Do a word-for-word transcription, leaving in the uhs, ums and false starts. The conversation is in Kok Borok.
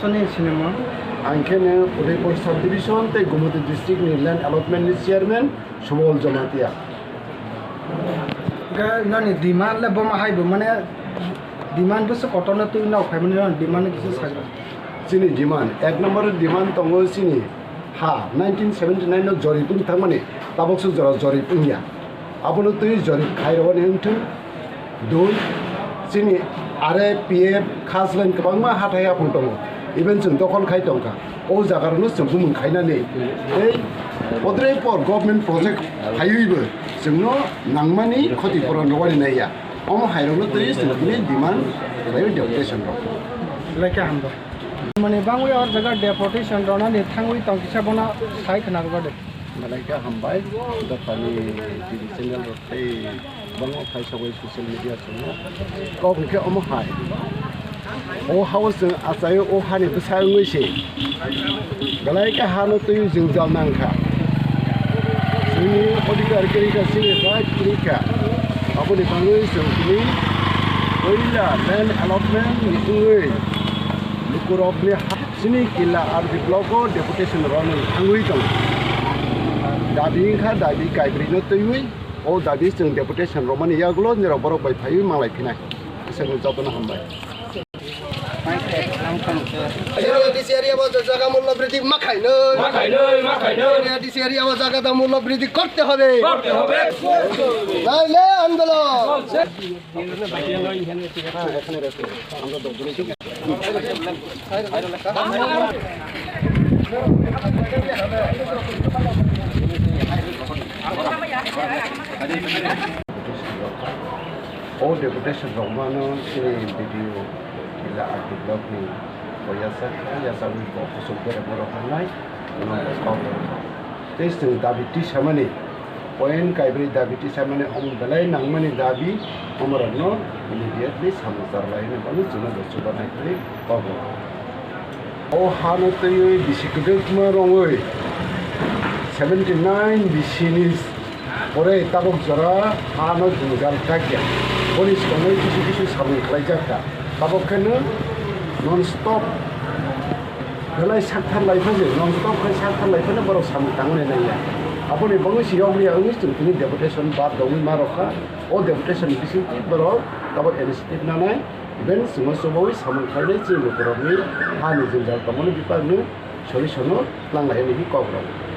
Soni sinimo. Ang khe no Udaipur Subdivision tei Gumoti District ni Land Allotment ni Chairman Subol Jamatia. Ga nani demand le boma hai bo, mane demand bo se kotor no twi nok phai mani, demand kisa sagra. Chini demand, ek number demand tongo chini ha nineteen seventy nine no jori pung thangmani, tabok se jora jori pung ya. Abono twi jori khai rwani wngthung. Dui, chini R A P F Khaslen kwbangma hathai aphung tongo. Even chwng dokhol khai tongkha. O jagarokno chwng bumung khainani tei bodre por government project phaiwibo chwngno nangmani khoti puron rwani naiya. Omo hairokno twi chwng tini demand khlaiwi deputation rok. Lekha hambai. Mani bangwi o jaga deputation rwnani thangwi tong kisa bono sai khna rwdi. Belai khe hambai, dophani T V channel rok tei kwbangma phaisogwi social media channel. Kok hwnkhe omo hai. O hao chwng achaio o hani bwsa wngwi se. Belai khe hano twi jwngjal nangkha. Chini odhikar kwrwi kha, chini right kwrwi kha. Aboni bagwi chwng tini puila land allotment ni wngwi lukurokni ha Chini Killa R D block o deputation rwna thangwi tongo. Dabi wngkha, dabi kaibrwi no twiwi o dabi chwng deputation rwmani yagulo nirok borok bai phaiwi manglai phinai. Iswkno jotono hambai. D C area o jaga mullo bridhi ma khainoi. Ma khainoi, ma khainoi. D C area o jaga da mullo bridhi korte hobe. Korte hobe. Naile andolon. O deputation rok mano chini B D O Killa R D block ni o yasa kha, yasa wi bo kusuk bere borok hanai, ano kok rok. Tei chwng dabi tisamani, point kaibrwi dabi tisamani, omo belai nangmani dabi, omorokno immediately samung charlai hwnwi phano chwngno bo chubanai hwnwi kok rwkha. O hano twiwi bisi kwdwkma rwngwi seventy nine bisi ni pore tabok jora hano jwngjal kakya, boni swkangwi kisu kisu samung khlaijak kha. Tabok kheno non stop belai sakthar lai phano, non stop khai sakthar lai phano borok samung tangmani nangya. Aboni bagwi se yokliya wngwi chwng tini deputation bad rwngwi ma rwkha. O deputation bisingtwi borok tabok initiative nanai, even chwngno chubaui samung khlainai chini lukurokni hani jwngjal tongmani biparno solution-o tlanglai hwnwi kok rwkha.